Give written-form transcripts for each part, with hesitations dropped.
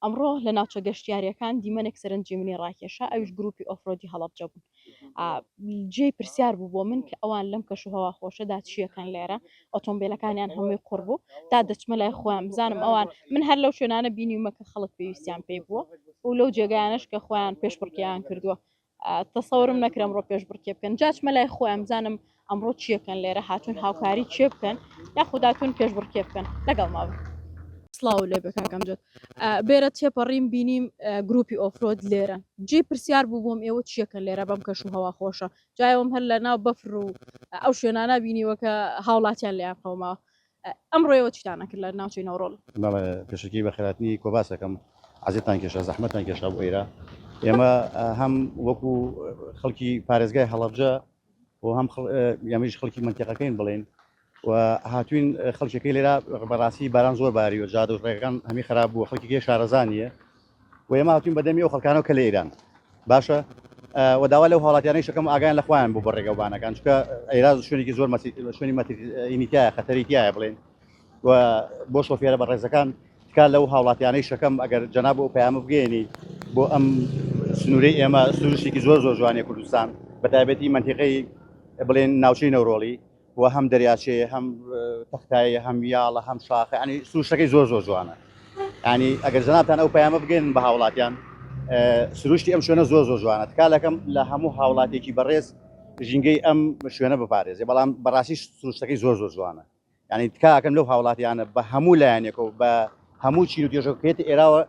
ئەمڕۆ لە ناوچە گەشتیاریەکان دیمەنێک سەرنجی منی ڕاکێشا ئەویش گروپی ئۆفرۆدی هەڵەبجە بوون. جێی پرسیار بوو بۆ من کە ئەوان لەم کەش و هەوا خۆشەدا چیەکەن لێرە ئۆتۆمبیلەکانیان هەمووی قوڕ بوو تا دەچمە لای خۆیان بزانم ئەوان من هەر لەو شوێنانە بینیومە کە خەڵک پێویستیان پێی بووە و لەو جێگایانش کە خۆیان پێشبڕکێیان کردووە تەسەورم نەکرد ئەمڕۆ پێشبڕکێ بکەن جاچمە لای خۆیان بزانم ئەمڕۆ چیەکەن لێرە هاتوون هاوکاری چێ بکەن یاخود هاتوون پێشبڕکێ بکەن لەگەڵ ما بن. سڵاو لێ بێ کاک ئەمجەد بێرە تێپەڕیم بینیم گروپی ئۆفرۆد لێرە جێی پرسیار بوو بۆم ئێوە چیەکەن لێرە بەم کەش و هەوا خۆشە جایەوەم هەر لە ناو بەفر و ئەو شوێنانە بینیوە کە هاوڵاتیان لێیان قەوماوە ئەمڕۆ ئێوە چیتان ئەکرد لە ناوچەی نەورۆڵ؟ بەڵێ پێشەکی بەخێرهاتنی کۆباسەکەم عەزێتتان کێشا زەحمەتتان کێشا بۆ ئێرە ئێمە هەم وەکو خەڵکی پارێزگای هەڵەبجە و هەم یامیش خەڵکی منتیقەکەین بڵێن و هاتوین خەڵکەکەی لێرا بەڕاستی باران زۆر باری و جادە و ڕێگەکان هەمی خراپ بووە خەڵکیکەی شارەزانیە و ئێمە هاتوین بەدەمی ئەو خەڵکانەوە کە لە ئێران باشە و داوا لەو هاوڵاتیانەی شەکەم ئاگایان لە خۆیان بوو بە ڕێگەوبانەکان چونکە ئێران شوێنێکی زۆر شوێنی مەترینی تایە خەتەری تایە بڵێن و بۆ شۆفێرە بەڕێزەکان تکا لەو هاوڵاتیانەی شەکەم ئەگەر جەناب ئەو پەیامە بگەیەنی بۆ ئەم سنوورەی ئێمە سروشتێکی زۆر زۆر جوانیە کوردستان بە تایبەتی مەنتیقەی بڵێن ناوچەی نەورۆڵی و هەم دەریاچەیە هەم تەختایە هەم یاڵە هەم شاخە ینی سروشتەکەی زۆر زۆر جوانە ینی ئەگەر جەنابتان ئەو پەیامە بگەێن بە هاوڵاتیان سروشتی ئەم شوێنە زۆر زۆر جوانە تکا لەکەم لە هەموو هاوڵاتێکی بەڕێز ژینگەی ئەم شوێنە بپارێزێ بەڵام بەڕاستی سروشتەکەی زۆر زۆر جوانە یعنی تکاکەم لەو هاوڵاتیانە بە هەموو لایەنێکەوە بە هەموو چین و توێژەکەیت ئێراوە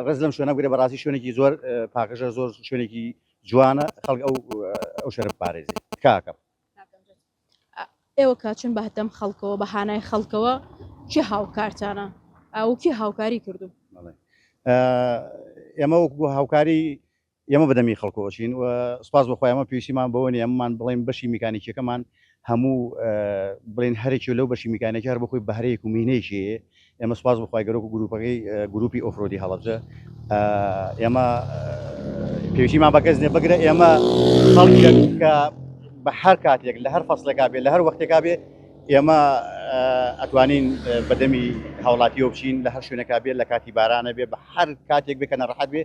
ڕێز لەم شوێنە بگرێ بەڕاستی شوێنێکی زۆر پاکژە زۆر شوێنێکی جوانە خەڵک ئەو ئەو شوێنە بپارێزێ تکاکەم. ئێوە کە چون بە هەتەم خەڵکەوە بە هانای خەڵکەوە کێ هاوکارتانە ئەو کێ هاوکاری کردو؟ ئێمە وەکو هاوکاری ئێمە بەدەمی خەڵکەوە چین و سپاس بۆ خوا ئێمە پێویستیمان بەوە نیە ئەممان بڵێن بەشی میکانیکیەکەمان هەموو بڵێن هەرێکی لەو بەشی میکانیکی هەر بەخۆی بەهرەیەک و مینەیەکی هەیە ئێمە سپاس بۆ خوای گەورە و گروپەکەی گروپی ئۆفرۆدی هەڵەبجە ئێمە پێویستیمان بە کەس نیە بگرە ئێمە خەڵکێک کە بە هەر کاتێک لە هەر فەسلێکا بێ لە هەر وەختێکا بێ ئێمە ئەتوانین بەدەمی هاوڵاتیەوە بچین لە هەر شوێنێکا بێ لە کاتی بارانە بێ بە هەر کاتێک بێ کە نەڕەحەت بێ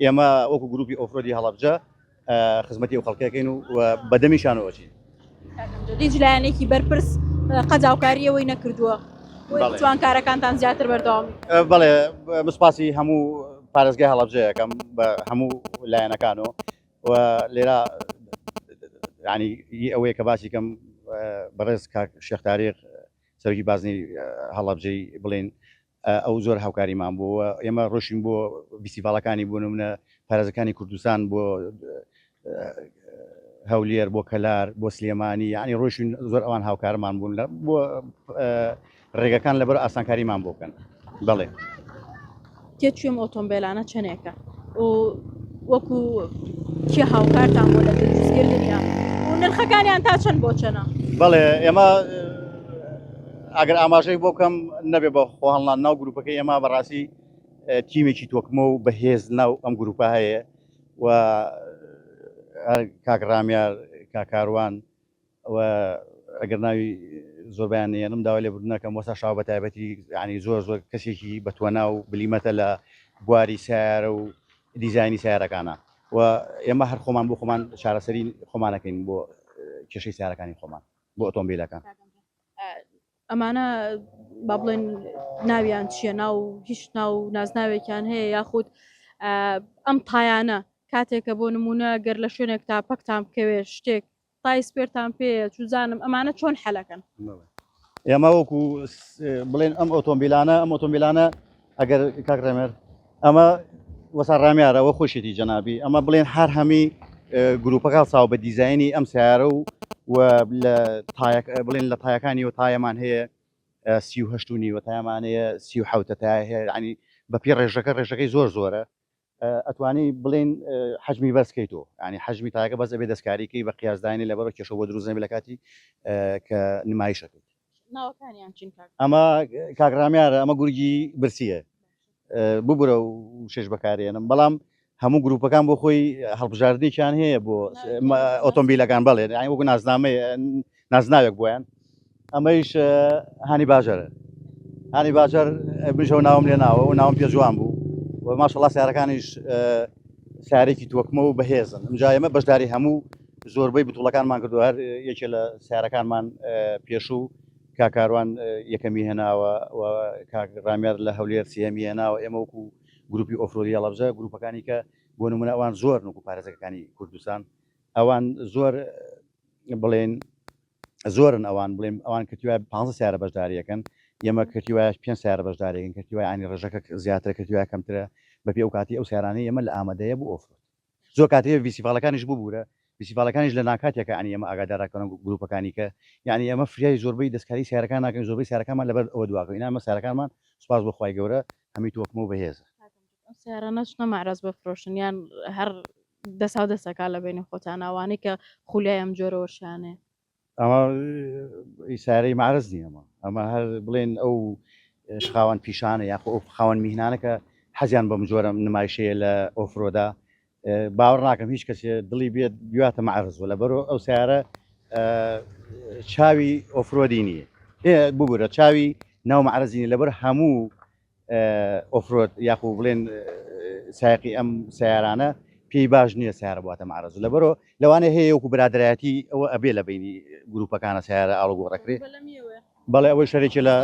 ئێمە وەکو گروپی ئۆفرۆدی هەڵەبجە خزمەتی ئەو خەڵکەکەین و بەدەمیشانەوە ئەچین. هیچ لایەنێکی بەرپرس قەزاوکاری ئەوەی نەکردووە جوان کارەکانتان زیاتر بەردەوام بەڵێ مسپاسی هەموو پارێزگای هەڵەبجەیەکەم بە هەموو لایەنەکانەوە و لێرە ینی ئەوەیە کە باسی کەم بەڕێز کاک شێخ تاریق سەرۆکی بازنەی هەڵەبجەی بڵێن ئەو زۆر هاوکاریمان بوو و ئێمە ڕۆشین بۆ ڤیستیڤاڵەکانی بۆ نمونە پارێزەکانی کوردستان بۆ هەولێر بۆ کەلار بۆ سلێمانی یعنی ڕۆشین زۆر ئەوان هاوکارمان بوون لە بۆ ڕێگەکان لەبەر ئاسانکاریمان بۆ بکەن بەڵێ. تێچووی ئەم ئۆتۆمبێلانە چەندێکە و وەکو کێ هاوکارتان بۆ لە دروستکردنیان و نرخەکانیان تا چەند بۆ چەنە؟ بەڵێ ئێمە ئەگەر ئاماژەی بۆ بکەم نەبێ بە خۆهەڵنان ناو گروپەکەی ئێمە بەڕاستی تیمێکی تۆکمە و بەهێز ناو ئەم گروپە هەیە و کاک ڕامیار کاکاروان و ئەگەر ناوی زۆربیان نێنم داوای لێبوردن ئەکەم وەستا شاو بە تایبەتی یعنی زۆر زۆر کەسێکی بەتوانا و بلیمەتە لە بواری سیارە و دیزایانی سیارەکانە و ئێمە هەر خۆمان بۆ خۆمان چارەسەری خۆمانەکەین بۆ کێشەی سیارەکانی خۆمان بۆ ئۆتۆمبیلەکان. ئەمانە با بڵێن ناویان چییە ناو هیچ ناو نازناوێکیان هەیە یاخود ئەم تایانە کاتێکە بۆ نمونە گەر لە شوێنێک تا پەکتان بکەوێت شتێک تای سپێرتان پێیە چوزانم ئەمانە چۆن حەلەکەن؟ ئێمە وەکو بڵێن ئەم ئۆتۆمبیلانە ئەم ئۆتۆمبیلانە ئەگەر کاک ڕێمەر ئەمە وەسا ڕامیارە وە خۆشێتی جەنابی ئەمە بڵێن هەر هەمی گروپەکە هەڵساوە بە دیزایانی ئەم سیارە و و لە تایەک بڵێن لە تایەکانی و تایەمان هەیە 38 و نیوە تایەمان هەیە 37 تایە هەیە ینی بەپی ڕێژەکە ڕێژەکەی زۆر زۆرە ئەتوانی بڵێن حەجمی بەرز کەیتەوە ینی حەجمی تایەکە بەس ئەبێ دەستکاری کەی بە قیاسدانی لەبەرەوە کێشە بۆ دروست نەبێ لە کاتی کە نمایشەکەیت. ناوەکانیان چین کاک؟ ئەمە کاک ڕامیارە ئەمە گورگی برسیە ببورە و شش بەکارێنم بەڵام هەموو گروپەکان بۆ خۆی هەڵبژاردنێکیان هەیە بۆ ئۆتۆمبیلەکان بەڵێ یانی وەکو نازنامەیە نازناوێک بۆیان ئەمەیش هانی باجەرە هانی باجەر بژەو ناوم لێ ناوە و ناوم پێ جوان بوو. و ماشەڵا سیارەکانیش سیارێکی تۆکمە و بەهێزن ئەمجا ئێمە بەشداری هەموو زۆربەی بتوڵەکانمان کردو هەر یەکێ لە سیارەکانمان پێشوو کاک کاروان یەکەمی هێناوە و کاک ڕامیار لە هەولێر سێهەمی هێناوە ئێمە وەکو گروپی ئۆفرۆدی هەڵەبجە گروپەکانی کە بۆ نمونە ئەوان زۆر وەکو پارێزگەکانی کوردستان ئەوان زۆر بڵێن زۆرن ئەوان بڵێن ئەوان کردی وایە 15 سیارە بەشداریەکەن ئێمە کردی وایە پێنج سیارە بەشداریەکەن کردی وایە ینی ڕێژەکە زیاترە کردی وایە کەمترە بەپێ ئەو کاتی ئەو سیارانەی ئێمە لە ئامادەیە بۆ ئۆفرۆد زۆر کاتێ ڤیسیڤاڵەکانیش ببورە ڤیسیڤاڵەکانیش لە ناکاتێکە ینی ئێمە ئاگاداراکەن گروپەکانی کە یعنی ئێمە فریای زۆربەی دەستکاری سیارەکان ناکەین زۆربەی سیارەکانمان لەبەر ئەوە دواکەوین ئێمە سیارەکانمان سوپاس بۆ خوای گەورە هەمی تۆکمە و بەهێزە. ئەو سیارانە چنە مەعرەز بفرۆشن یان هەر دەساو دەسەکا لە بەینی خۆتان ئەوانەی کە خولیای ئەم جۆرە وەرشانەیە؟ ئەمە سیارەی مەعرەز نییە ئەمە ئەمە هەر بڵێن ئەو خاوەن پیشانە یاخۆ ئەو خاوەن میهنانە کە حەزیان بەم جۆرە نمایشەیە لە ئۆفرۆدا باوەڕ ناکەم هیچ کەسێ دڵی بێت بیواتە مەعرەز و لەبەرۆ ئەو سیارە چاوی ئۆفرۆدی نییە ببورە چاوی ناو مەعرەزی نیە لەبەر هەموو ئۆفرۆد یاخو بڵێن سایقی ئەم سیارانە پێی باش نییە سیارە بواتە معرەز لەبەرۆ لەوانەیە هەیە وەکو برادایەتی ئەوە ئەبێ لە بینی گروپەکانە سیارە ئاڵوگۆڕەکرێ بەڵێ ئەوەی شەرێکی لە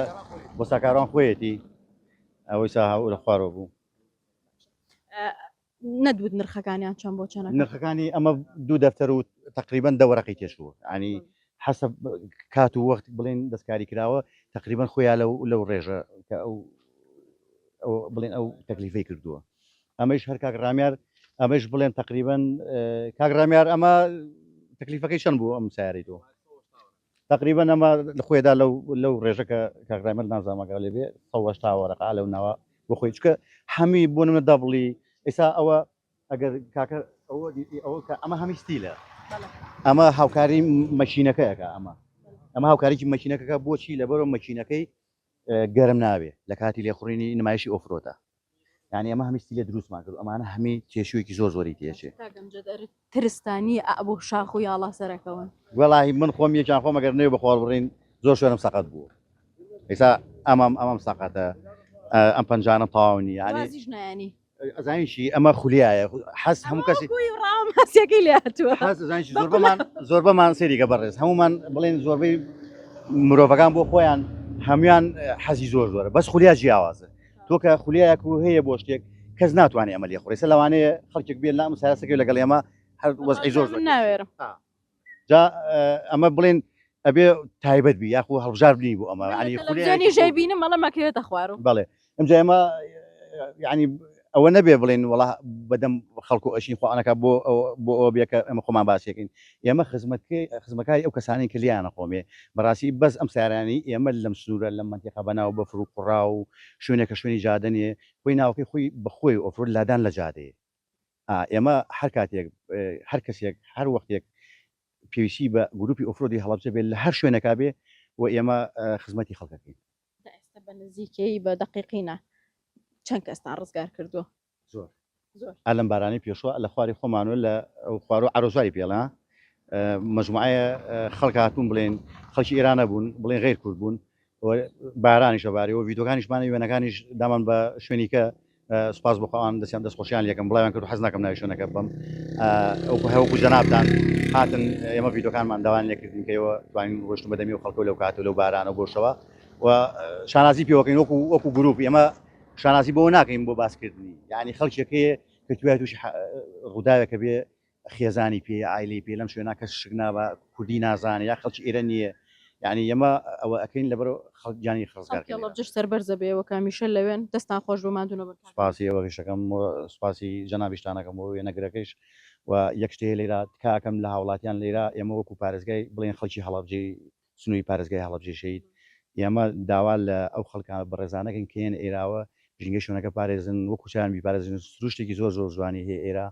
وەساکاران خۆیەتی ئەوەی سا لە خوارەوە بوو نەدوت نرخەکانیان چەند بۆ چەنە؟ نرخەکانی ئەمە دوو دەفتەر و تقریبا دە وەرەقی تێچووە ینی حەسەب کات و وەخت بڵێن دەستکاری کراوە تقریبا خۆیان لەو لەو ڕێژە کە ئەو ئەو بڵێن ئەو تەکلیفەی کردووە ئەمەش هەر کاک ڕامیار ئەمەش بڵێن تقریبا کاک ڕامیار ئەمە تەکلیفەکەی چەند بوو ئەم سیارەی تۆ تقریبا ئەمە لە خۆیدا لەو لەو ڕێژە کە کاک ڕامیار نازانم ئەگەر لێ بێ 180 وەرەقە لەو ناوە بۆ خۆی چونکە هەمی بۆ نمونە دەبڵی ئێستا ئەوە ئەگەر کاکە ئەوە ئەوە کە ئەمە هەمی ستیلە ئەمە هاوکاری مەکینەکەیەکە ئەمە ئەمە هاوکاریی مەکینەکەکە بۆچی لەبەرەوە مەکینەکەی گەرم نابێ لە کاتی لێخوڕینی نمایشی ئۆفرۆتە یعنی ئەمە هەمی ستیلە دروستمان کرد ئەمانە هەمی تێشوویەکی زۆر زۆری تێچێ کاک ئەمجەد ئەرێ ترستان نییە ئا بۆ شاخ و یاڵا سەرەکەون؟ وەڵاهی من خۆم یەکیان خۆم ئەگەر نەوێ بە خۆڵ بڕین زۆر شوێنم سەقەت بوو ئێستا ئەمەم ئەمەم سەقەتە ئەم پەنجانە تەواو نییە یعنی وازیش نایەنی. ئەزانی چی ئەمە خولیایە حەز هەموو کەسی کوی ڕاوم هەسیەکەی لێ هاتووە حەز ئەزانی چی زۆربەمان زۆربەمان سەیری کە بەڕێز هەموومان بڵێن زۆربەی مرۆڤەکان بۆ خۆیان هەمویان حەزی زۆر زۆرە بەس خولیا جیاوازە تۆ کە خولیایەک و هەیە بۆ شتێک کەس ناتوانێت ئەمە لێ خۆڕێ سە لەوانەیە خەڵکێک بێت لام سارەسەکەی لەگەڵ ئێمە هەر وەزعی زۆر زۆر ناوێرم جا ئەمە بڵێن ئەبێ تایبەت بی یاخو هەڵبژار بنی بۆ ئەمە ینی خولیانی ژەی بینم ئەڵە مەکەوێتە خوارو بەڵێ ئەمجا ئێمە ینی ئەوە نەبێ بڵێن وڵا بەدەم خەڵکو ئەشین خۆانەکە بۆ بۆ ئەوە بێ کە ئێمە خۆمان باسیەکەین ئێمە خزمەتکەی خزمەکاری ئەو کەسانی کە لیانە خۆمێ بەڕاستی بەس ئەم سارانی ئێمە لەم سنوورە لەم منتیقە بەناو بەفر و قوڕا و شوێنێکە شوێنی جادە نیە خۆی ناوەکەی خۆی بەخۆی ئۆفرۆد لادان لە جادەیە ئێمە هەر کاتێک هەر کەسێک هەر وەختێک پێویستی بە گروپی ئۆفرۆدی هەڵەبجە بێت لە هەر شوێنەکە بێ و ئێمە خزمەتی خەڵکەکەین. تا ئێستا بە نزیکەیی بە دەقیقی نا چەند کەستان ڕزگار کردووە؟ زۆر زۆر ئا لەم بارانەی پێشوە لە خواری خۆمان و لە خوارو عەرۆزواری پێڵە مەجموعەیە خەڵک هاتوون بڵێن خەڵکی ئێرانە بوون بڵێن غیر کورد بوون بارانیشە باری و ڤیدۆکانیشمان وێنەکانیش دامان بە شوێنی کە سوپاس بۆ خۆیان دەستیان دەست خۆشیان لەکەم بڵاویان کرد و حەز ناکەم ناوی شوێنەکە بم ئەو هەوکو جەنابتان هاتن ئێمە ڤیدۆکانمان داوایان لێکردین کە ئێوە توانین ڕۆشتن بەدەمی و خەڵکە لەو کات و لەو بارانە بۆ شەوە و شانازی پێوەکەین وەکو وەکو گروپ ئێمە شانازی بۆ ناکەین بۆ باسکردنی یعنی خەڵکێک هەیە کە توای تووشی ڕووداوێکە بێ خێزانی پێ عایلەی پێ لەم شوێنە کەس شک نابا کوردی نازانێ یا خەڵکی ئێرە نییە یعنی ئێمە ئەوە ئەکەین لەبەر خەڵک گیانی ڕزگار خەڵکی هەڵەبجەش سەربەرزە بێ وەک هەمیشە لەوێن دەستان خۆش بێ ماندوو نەبن کاک. سوپاسی ئێوەشەکەم و سوپاسی جەنابیشتانەکەم و وێنەگرەکەیش و یەک شتێ لێرە تکا ئەکەم لە هاوڵاتیان لێرە ئێمە وەکو پارێزگای بڵێن خەڵکی هەڵەبجەی سنووری پارێزگای هەڵەبجەی شەهید ئێمە داوا لە ئەو خەڵکە بەڕێزانەکەین کە یەن ئێراوە ژینگەی شوێنەکە پارێزن وەکو چیان بیپارێزن سروشتێکی زۆر زۆر جوانی هەیە ئێرە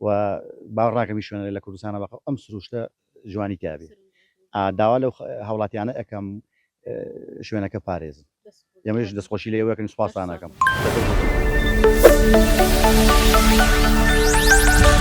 و باوەڕ ناکەم هیچ شوێنێک لە کوردستانە بەقە ئەم سروشتە جوانی تیا بێ داوا لەو هاوڵاتیانە ئەەکەم شوێنەکە پارێزن ئێمەش دەستخۆشی لێوەکەن سوپاستان ئەەکەم.